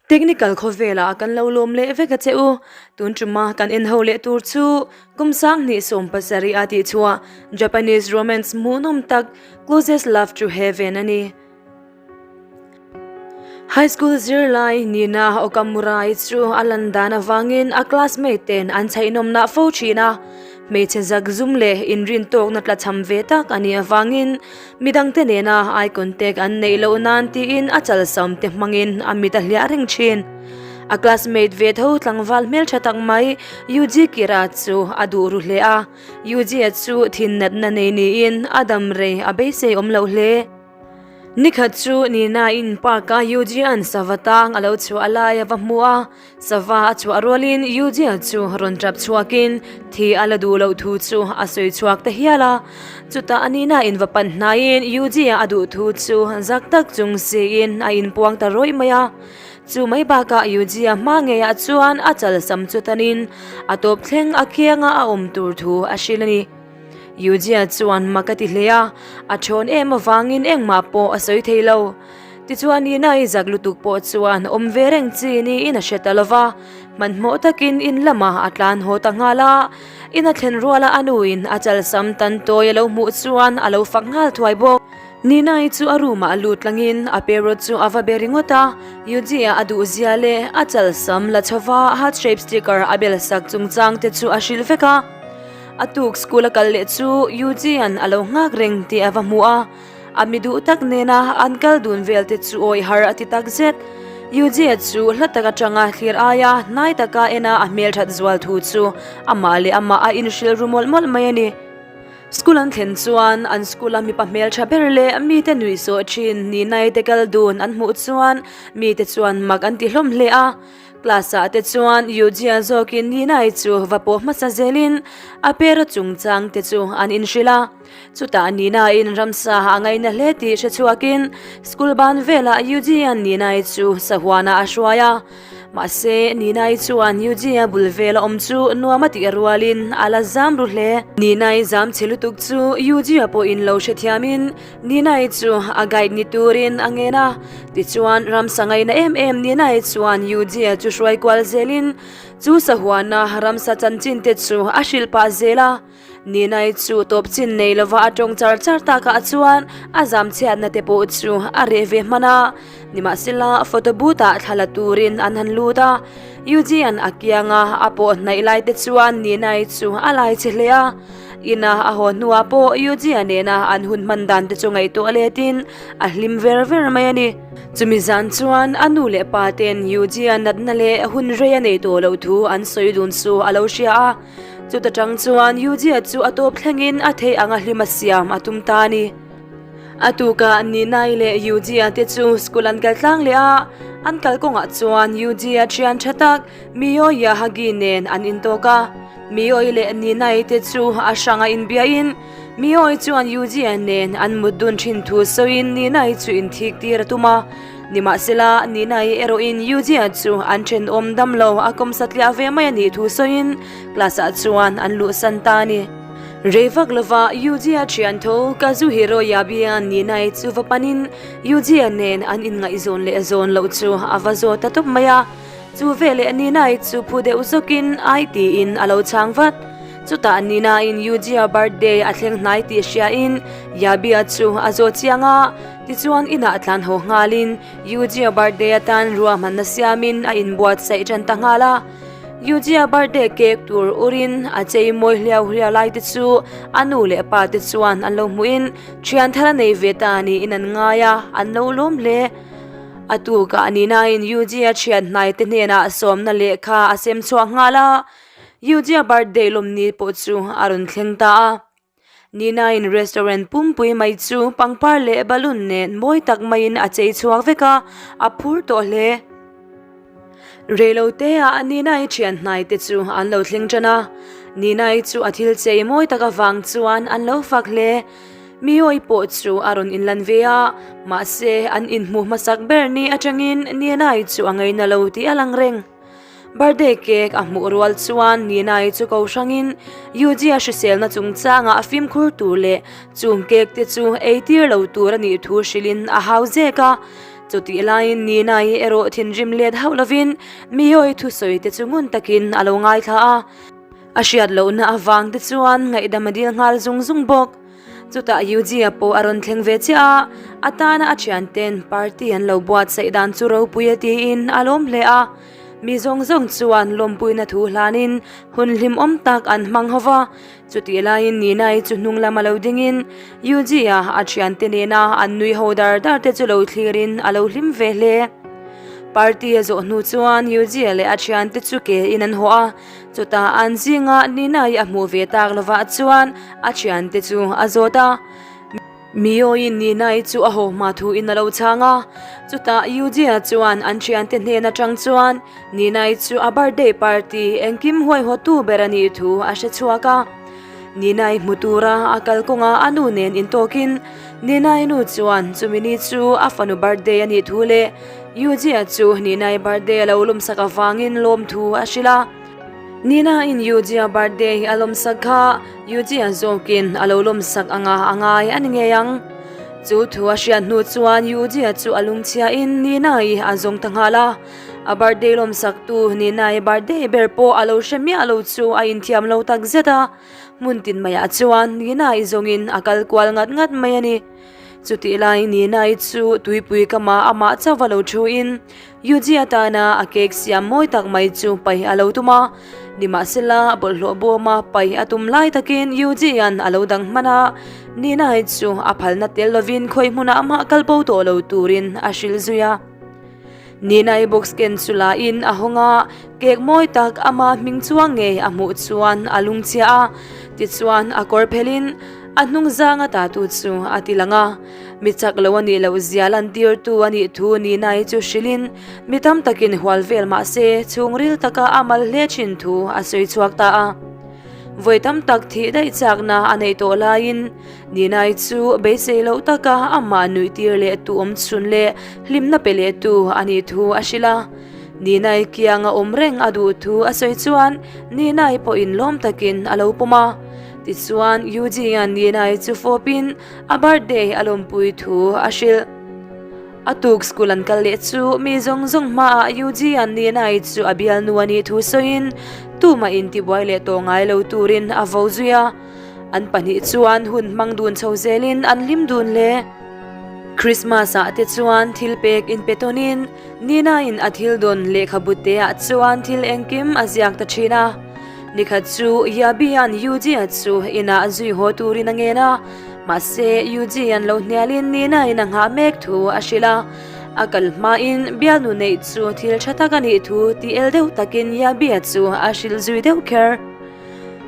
Technical khawvelah kan lo lawm leh vek a che u. Tun tuma kan en ho leh tur chu kum 2017 a tih chhuah Japanese romance hmuhnawm tak Closest Love to Heaven a ni. High school zirlai Nina Okamura-i chu a lan dan avangin a classmate ten an chhaihnawmnah fo thin a. Hmeichhe zak zum leh inrintawkna tlachham ve tak a nih avangin Midangte nena eye contact an neih loh nan tiin a chalsam te hmangin a mit a hliah reng thin. A classmate ve tho tlangval hmeltha tak mai Yuji Kira chu a duh ru hle a, Yuji-a chu thin natna nei niin a dam rei a beisei awm loh hle. Nikhat chu Nina-in park-a Yuji-a'n sava tang a lo chhuah lai a va hmu a, Sava a chhuah rualin Yujia chu rawn tap chhuakin thi a la duh loh thu chu a sawi chhuak ta hial a. Chutah a nihna in va pan hnaiin Yujia a duh thu chu zak tak chung siin a inpuang ta rawih mai a. Chu mai bakah Yujia hma ngeiah chuan a chalsam chu tanin a tawp thleng a kianga a awm tur thu a hrilh a ni. Yujia chuan mak a ti hle a, a thawn em avangin engmah pawh a sawi thei lo. Tichuan Nina-i zak lutuk pawh chuan awm ve reng chi niin a hre ta lo va, hmanhmawh takin in lamah a tlan haw ta nghal a. In a thlen ruala a nuin a chalsam tan tawi a lo hmuh chuan a lo fak nghal thuai bawk. Nina-i chu a room-ah a lut tlangin a parrot chu a va be ringawt a, Yuji-a a duhzia leh a chalsam la chhova heart shape sticker a bel sak chungchang te chu a hrilh vek a. A tuk school a kal leh chu Yuji-a'n a lo nghak reng tih a va hmu a. A mi duh tak nena an kal dun vel te chu awih har a ti tak zet. Yujie chu hla tak atanga thlir aia hnai taka ena a hmelthat zual thu chu amah leh amah a inhrilh ru mawlh mawlh mai a ni. School an thlen chuan an school a mipa hmeltha ber leh mite nuihsawh thin Ninai te kal dun an hmuh chuan mite chuan mak an ti hlawm hle a. Class ah te chuan Yujie zawkin Ninai chu va pawh hmasa zelin a pera chungchang te chu an inhrilh a. Chutah Nina-in ramsa a ngaina hle tih hre chhuakin school ban velah Yuji-a'n Nina-i chu sahuanah a hruai a. Mahse, Nina-i chuan Yuji-a bul vela awm chu nuam a tih rualin a la zam ru hle. Nina-i zam chhe lutuk chu Yuji-a pawhin lo hrethiamin Nina-i chu a guide ni turin a ngen a. Tichuan, ramsa ngaina em em Nina-i chuan Yuji-a chu hruai kual zelin chu sahuana ramsa chanchin te chu a hrilh pah zel a. Ninai chu tawp chin nei lova a tawng char char takah chuan a zam chhiatna te pawh chu a reh ve hman a. Nimahsela photo booth ah thla la turin an han lut a, Yuji-a'n a kianga a pawh hnaih lai te chuan Ninai chu a lai che hle a. Ina a haw hnuah pawh Yuji-a nena an hun hman dan te chu ngaihtuah letin a hlim ver ver mai a ni. Chumi zan chuan a nu leh pa ten Yuji-a natna leh hun rei a nei tawh loh thu an sawi dun chu a lo hria a. Chuta tang chuan Yujia chu a tawp thlengin a theih anga hlim a siam a tum ta a ni. A tukah Ninai leh Yujia te chu school an kal tlang leh a, an kal kawngah chuan Yujia thian tha tak Mio Yahagi nen an intawk a. Mioi leh Ninai te chu a hranga inbiain Mioi chuan Yujia nen an mut dun thin thu sawiin Ninai chu inthik tir a tum a. Nimahsela, Ninai erawhin Yujia chu an thenawm dam lo a kawm satliah ve mai a nih thu sawiin class-ah chuan an luhsan ta a ni. Rei vak lova Yujia thian tho Kazuhiro Yabi-a'n Ninai chu va panin Yujia nen an inngaihzawn leh zawn loh chu a va zawt ta tawp mai a. Chu veleh Ninai chu phu deuh zawkin ai tiin a lo chhang vat. Chutah Nina-in Yujia birthday a thleng hnai tih hriain Yabi-a chu a zawt chiang a. Tichuan inah tlan haw nghalin Yujia birthday atan ruahmanna siamin a inbuatsaih tan ta nghal a. Yujia birthday cake tur urin a chei mawi hliau hliau lai te chu a nu leh pa te chuan an lo hmuhin thian thar a nei ve ta niin an ngai a, an lo lawm hle. A tukah ninain Yujia thian hnai te hnenah sawmna lehkha a sem chhuak nghal a, Yujia birthday lawmni pawh chu a rawn thleng ta a. Nina-in restaurant pumpui mai chu pangpar leh balloon nen mawi tak maiin a chei chhuak vek a, a phur tawh hle. Reiloteah Nina-i thian hnai te chu an lo thleng tan a, Nina-i chu a thil chei mawi tak avang chuan an lo fak hle. Miawi pawh chu a rawn inlan ve a, mahse an inhmuh hmasak ber ni atangin Nina-i chu a ngaina lo tih a lang reng. Birthday cake a hmuh rual chuan Nina-i chu ko hrangin Yuji-a hriselna chungchangah a fimkhur tur leh chung cake te chu ei tir lo tur a nih thu hrilhin a hau zek a. Chutih laiin Nina-i erawh thinrim let hauh lovin Miyoi thusawi te chu ngun takin a lo ngaithla a. A hriat lohna avang te chuan ngaihdam a dil nghal zung zung bawk. Chutah Yuji-a pawh a rawn thleng ve chiah a, a tana a thianten party an lo buatsaih dan chu ropui a tiin a lawm hle a. Mi zawng zawng chuan lawmpuina thu hlanin hun hlimawm tak an hmang ho va. Chutih laiin Nina-i chu hnung lama lo dingin Yuji-a a thiante nena an nui ho dar dar te chu lo thlirin a lo hlim ve hle. Party a zawh hnu chuan Yuji-a leh a thiante chu ke in an haw a, chutah an zinga Nina-i a hmuh ve tak lovah chuan a thiante chu a zawt a. Mioin Nina-i chu a haw hma thuin a lo chhang a, chutah Yuji-a chuan an thiante hnen atang chuan Nina-i chu a birthday party engkim huaihawtu ber a nih thu a hre chhuak a. Nina-i hmu tura a kalkawnga a nu nen intawkin Nina-i nu chuan chumi ni chu a fanu birthday a nih thu leh Yuji-a chu Nina-i birthday a lo lawmsak avangin lawmthu a hrilh a. Nina-in Yuji-a birthday a lawmsak kha Yuji-a zawkin a lo lawmsak anga a ngai a ni ngei ang. Chu thu a hriat hnu chuan Yuji-a chu a lungchhiain Nina-i a zawng ta nghal a. A birthday lawmsaktu Nina-i birthday ber pawh a lo hre miah lo chu a inthiam lo tak zet a. Hmun tin maiah chuan Nina-i zawngin a kal kual ngat ngat mai a ni. Chutih lai Nina-i chu tuipui kama amah chauh a lo thuin Yuji atana a cake siam mawi tak mai chu paih a lo tum a, nimahsela bawlhhlawh bawma paih a tum lai takin Yuji-a'n a lo dang hman a, Nina-i chu a phalna tel lovin khawi hmunah amah kal bo tawh lo turin a hrilh zui a. Nina-i box ken chu lain a hawng a, cake mawi tak ama hming chuang ngei a hmuh chuan a lungchhia a, tichuan a kawr phelhin a hnung zanga tatu chu a ti lang a. Mi chak lo a nih loh zia lantirtu a nih thu Nina-i chu hrilhin mi tam takin hual vel mah se chhungril taka a mal hle thin thu a sawi chhuak ta a. Vawi tam tak thih daih chakna a neih tawh laiin Nina-i chu beisei loh taka amah nuih tir leh tu awm chhun leh hlimna pe leh tu a nih thu a hrilh a. Nina-i kianga awm reng a duh thu a sawi chuan Nina-i pawhin lawm takin a lo pawm a. Tichuan Yuji-a'n Nina-i chu fawpin A birthday a lawmpui thu a hrilh. A tuk school an kal leh chu mi zawng zawng hmaah Yuji-a'n Nina-i chu a bialnu a nih thu sawiin tumah intibuai leh tawh ngai lo turin a vo zui a. An pahnih chuan hun hmang dun chho zelin an hlim dun hle. Christmas ah te chuan thil pek inpe tawnin Nina-in a thil dawn lehkhabu te ah chuan thil engkim a ziak ta thin a. Nikhat chu Yabi-a'n Yuji-a chu inah zui haw turin a ngen a, mahse Yuji-a'n lo hnialin Nina-in a nghah mek thu a hrilh a. A kal hmain bialnu neih chu thil tha tak a nih thu tih el deuh takin Yabi-a chu a hrilh zui deuh kher.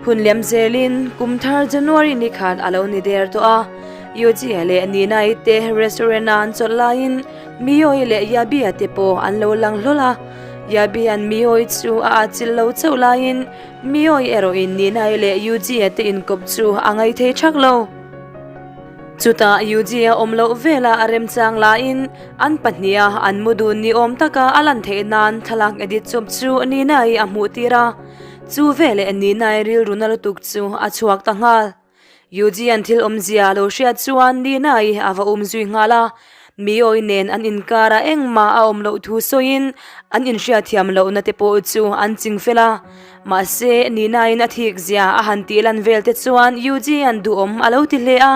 Hun liam zelin kum thar January nikhat a lo ni der tawh a, Yuji-a leh Nina-i te restaurant-a an chawlh laiin Miyoi leh Yabi-a te pawh an lo lang hlawl a. Yabi-a'n Miyoi chu a atchilh lo chauh laiin Miyoi erawhin Ninai leh Yuji-a te inkawp chu a ngaithei thak lo. Chutah Yuji-a awm loh velah a remchang laiin an pahniha an mu dun ni awm taka a lan theih nan thlalak edit chawp chu Ninai a hmuh tir a, chu veleh Ninai rilru na lutuk chu a chhuak ta nghal. Yuji-a'n thil awmzia a lo hriat chuan Nina-i a va um zui nghal a, Miyoi nen an inkarah engmah a awm loh thu sawiin an inhriatthiam lohna te pawh chu an ching fel a. Mahse, Nina-in a thik zia a han tih lan vel te chuan Yuji-a'n duhawm a lo ti hle a,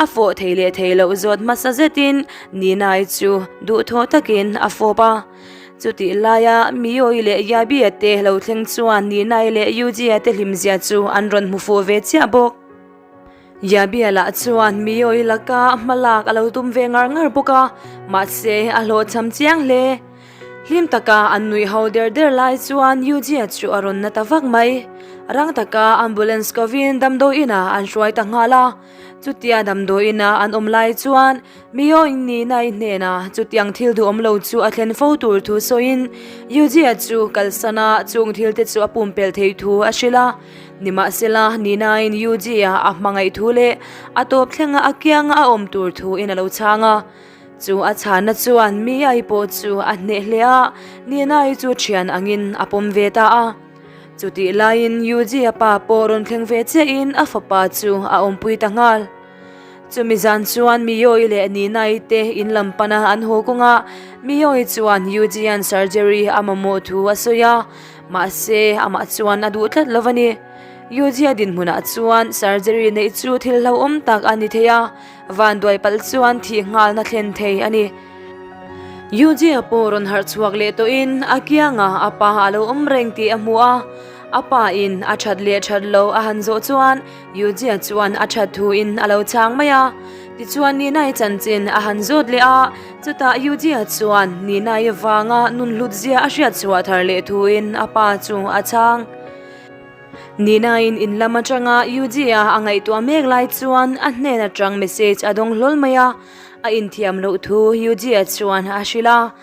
a fawh thei leh thei loh zawt hmasa zetin Nina-i chu duhthawh takin a fawp a. Chutih laia Miyoi leh Yabi-a te lo thleng chuan Ninai leh Yuji-a te hlimzia chu an rawn hmu fuh ve chiah bawk. Yabi-a lah chuan Miyoi laka hmalak a lo tum ve ngar ngar bawk a, mahse a hlawhchham chiang hle. Hlim taka an nuih ho der der lai chuan Yuji-a chu a rawn na ta vak mai. Rang taka ambulance kovin damdawi inah an hruai ta nghal a. Chutia damdawi ina an awm lai chuan Mio-in Nina-i hnenah chutiang thil duhawm lo chu a thlen fo tur thu sawiin Yuji-a chu kalsan a, chung thil te chu a pumpelh thei thu a hrilh a. Nimahsela, Nina-in Yuji-a a hmangaih thu leh a tawp thlenga a kianga a awm tur thuin a lo chhang a. Chu a chhanna chuan Mia-i pawh chu a hneh hle a, Nina-i chu thian angin a pawm ve ta a. Chutih laiin Yuji-a pa pawh rawn thleng ve chiahin a fapa chu a awmpui ta nghal. Chumi zan chuan Miyoi leh Ninai te in lam pana an haw kawngah Miyoi chuan Yuji-a'n surgery a mamawh thu a sawi a, mahse amah chuan a duh tlat lo a ni. Yuji-a dinhmunah chuan surgery neih chu thil hlauhawm tak a ni thei a, vanduai palh chuan thih nghalna thlen thei a ni. Yuji-a pawh rawn harh chhuak leh tawhin a kiangah a pa a lo awm reng tih a hmu a, a pa in a that leh that lo a han zawh chuan Yuji-a chuan a that thuin a lo chhang mai a. Tichuan Nina-i chanchin a han zawt leh a, chutah Yuji-a chuan Nina-i vanga nun hlut zia a hriat chhuah thar leh thuin a pa chu a chhang. Nina-in in lam atanga Yuji-a a ngaihtuah mek lai chuan a hnen atang message a dawng hlawl mai a, a inthiam loh thu Yuji-a chuan a hrilh a.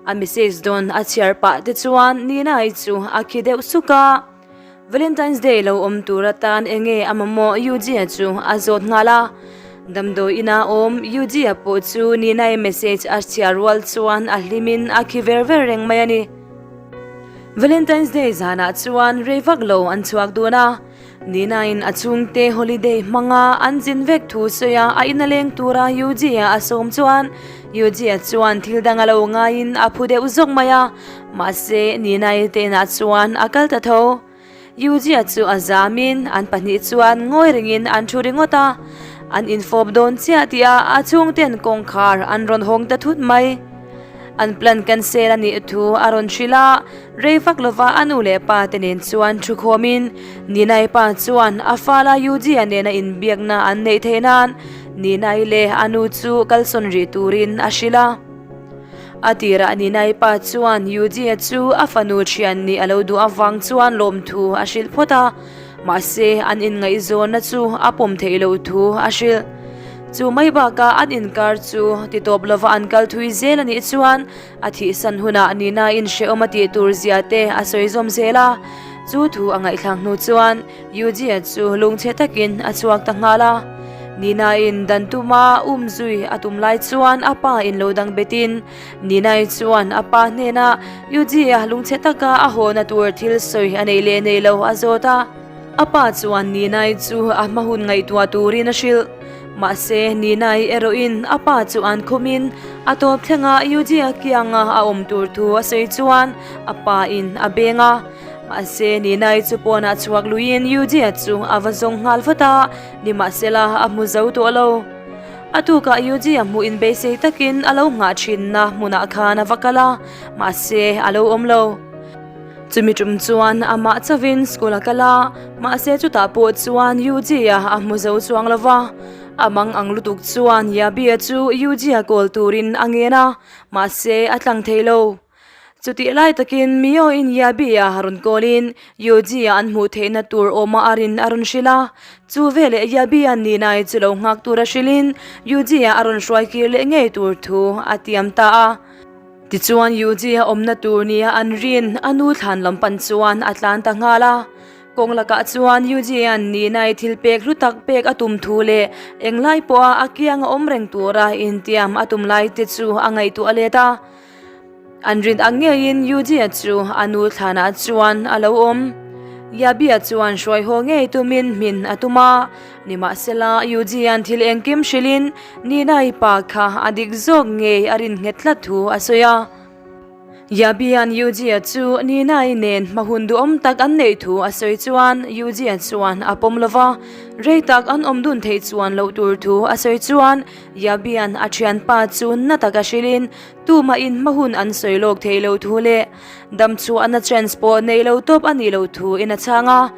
A message dawn a chhiar pah te chuan Nina-i chu a khi deuh suk a. Valentine's Day lo awm tur atan enge a mamawh Yuji-a chu a zawt nghal a. Damdawi ina awm Yuji-a pawh chu Nina-i message a chhiar rual chuan a hlimin a khi ver ver reng mai a ni. Valentine's Day zanah chuan rei vak lo an chhuak dun a, Nina-in a chhungte holiday hmanga an zin vek thu sawi a, a ina leng tura Yuji-a a sawm chuan Yuji-a chuan thil dang a lo ngaiin a phu deuh zawk mai a, mahse Nina-i te inah chuan a kal ta tho. Yujia chu a zamin an pahnih chuan ngawi rengin an thu ringawt a, an infawp dawn chiah tih a a chhungten kawngkhar an rawn hawng ta thut mai. An plan cancel a nih thu a rawn hrilh a, rei vak lova a nu leh pa te nen chuan thu khawmin Ninai pa chuan a fala Yujia nena inbiakna an neih theih nan Ninai leh a nu chu kalsawn rih turin a hrilh a. A tirah Ninai pa chuan Yujie chu a fanu thian nih a lo duh avang chuan lawmthu a hrilh phawt a, mahse an inngaihzawnna chu a pawm theih loh thu a hrilh. Chu mai bakah an inkar chu titawp lova an kal thui zel a nih chuan a thihsan hunah Ninaiin hrehawm a tih tur zia te a sawi zawm zel a. Chu thu a ngaihthlak hnu chuan Yujie chu lungchhe takin a chhuak ta nghal a. Nina-in dan tuma um zui a tum lai chuan a pa in lo dang betin Nina-i chuan a pa hnenah Yujie-a lungchhe taka a hawna tur thil sawi a nei leh nei lo a zawt a. A pa chuan Nina-i chu a hma hun ngaihtuah turin a hrilh. Mahse, Nina-i erawhin a pa chu an khumin a tawp thlenga Yujie-a kianga a awm tur thu a sawi chuan a pa in a beng a. Mahse, Ninai chu pawnah chhuak luiin Yujie chu a va zawng nghal vat a, nimahsela a hmu zo tawh lo. A tukah Yujie hmuh inbeisei takin a lo nghah thinna hmunah khan a va kal a, mahse a lo awm lo. Chumi tum chuan amah chauhin school a kal a, mahse chutah pawh chuan Yujie a hmu zo chuang lo va. A mang ang lutuk chuan Yabie chu Yujie kawl turin a ngen a, mahse a tlang thei lo. Chutih lai takin Mio-in Yabi-a rawn kawlin Yuji-a an hmuh theihna tur awma a rin a rawn hrilh a. Chu veleh Yabi-a Ninai chu lo nghak tura hrilhin Yuji-a a rawn hruai kir leh ngei tur thu a tiam ta a. Tichuan Yuji-a awmna tur nia an rin a nu thlan lam pan chuan a tlan ta nghal a. Kawng lakah chuan Yuji-a'n Ninai thil pek hlu tak pek a tum thu leh englai pawha a kianga awm reng tura intiam a tum lai te chu a ngaihtuah let a. An rin ang ngeiin Yujie chu a nu thlanah chuan a lo awm. Yabia chuan hruai haw ngei tumin hmin a tum a, nimahsela Yujie-a'n thil engkim hrilhin Nina-i pa kha a dik zawk ngei a rin nghet tlat thu a sawi a. Yabia-a'n Yujie chu Nina-i nen hma hun duhawm tak an neih thu a sawi chuan Yujie chuan a pawm lo va, rei tak an awm dun theih chuan loh tur thu a sawi chuan Yabia-a'n a thianpa chu na taka hrilhin Tumah in hma hun an sawi lawk thei lo thu leh dam chhuahna chance pawh nei lo tawp a nih loh thu in a chhang a.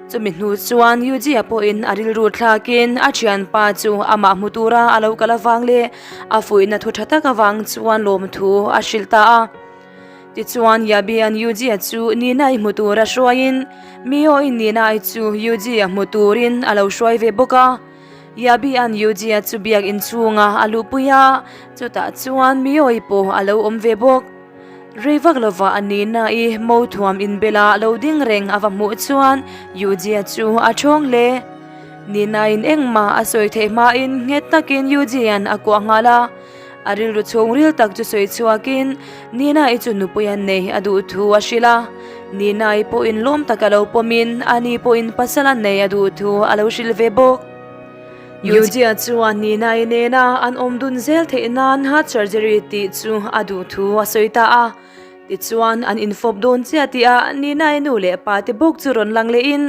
Chumi hnu chuan Yujia pawhin a rilru thlakin a thianpa chu amah hmu tura a lo kal avang leh a fuihna thu tha tak avang chuan lawmthu a hrilh ta a. Tichuan Yabian Yujia chu Nina-i hmu tura hruaiin Mio-in Nina-i chu Yujia hmu turin a lo hruai ve bawk a. Yabi-a'n Yujia chu biak inchhunga a luhpui a, chutah chuan Miyoi pawh a lo awm ve bawk. Rei vak lovah a nihna-i mo thuam inbela lo ding reng a va hmuh chuan Yujia chu a thawng hle. Nihna-in engmah a sawi theih hmain nghet takin Yujia'n a kuah nghal a. A rilru chhungril tak chu sawi chhuakin Nina-i chu nupui a nei a duh thu a hrilh a. Nina-i pawhin lawm tak a lo pawmin ani pawhin pasal a nei a duh thu a lo hrilh ve bawk. Yujia chuan Nina-i nena an awm dun zel theih nan heart surgery tih chu a duh thu a sawi ta a. Tichuan an infawp dawn chiah tih a Nina-i nu leh pa te bawk chu rawn lang lehin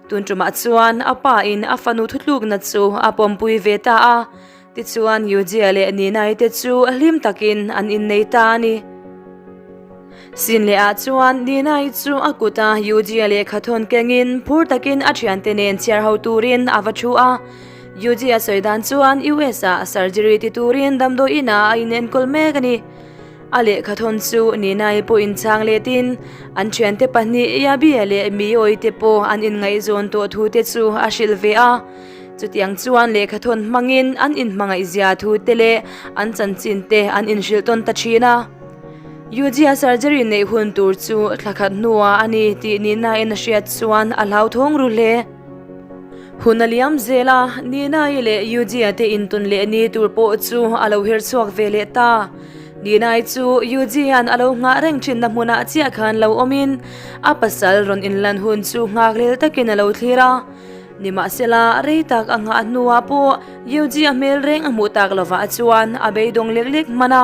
tun tumah chuan a pa in a fanu thutlukna chu a pawmpui ve ta a. Tichuan Yujia leh Nina-i te chu hlim takin an innei ta a ni. Sin leh ah chuan Nina-i chu a kuta Yujia lehkha thawn kengin phur takin a thiante nen chhiar ho turin a va thu a. Yujia sawi dan chuan US ah surgery ti turin damdawi inah a inenkawl mek a ni. A lehkha thawn chu Nina-i pawh inchhang letin an thiante pahnih Yabia leh Miyoi te pawh an inngaihzawn tawh thu te chu a hrilh ve a. Chutiang chuan lehkha thawn hmangin an inhmangaihzia thu te leh an chanchin te an inhrilh tawn ta thin a. Yujia surgery neih hun tur chu thla khat hnuah a ni tih Nina-in a hriat chuan a hlauthawng ru hle. Hun a liam zel a, Nina-i leh Yujia te intawn leh ni tur pawh chu a lo her chhuak ve leh ta. Nina-i chu Yuji-a'n a lo nghah reng thinna hmunah chiah khan lo awmin a pasal rawn inlan hun chu nghakhlel takin a lo thlir a. Nimahsela, rei tak a nghah hnuah pawh Yuji a hmel reng a hmuh tak lovah chuan a beidawng lek lek hman a.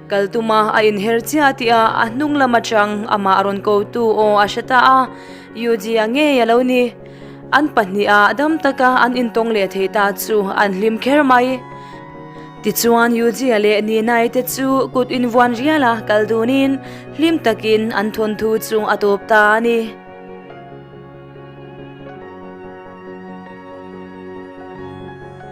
Kal tuma a inher chiah tih a a hnung lam atang amah rawn kotu aw a hre ta a, Yuji a ngei a lo ni. An pahniha dam taka an intawng leh thei ta chu an hlim kher mai. Tichuan Yuji-a leh Nina-i te chu kut invuan riala kal dunin hlim takin an thawnthu chu a tawp ta a ni.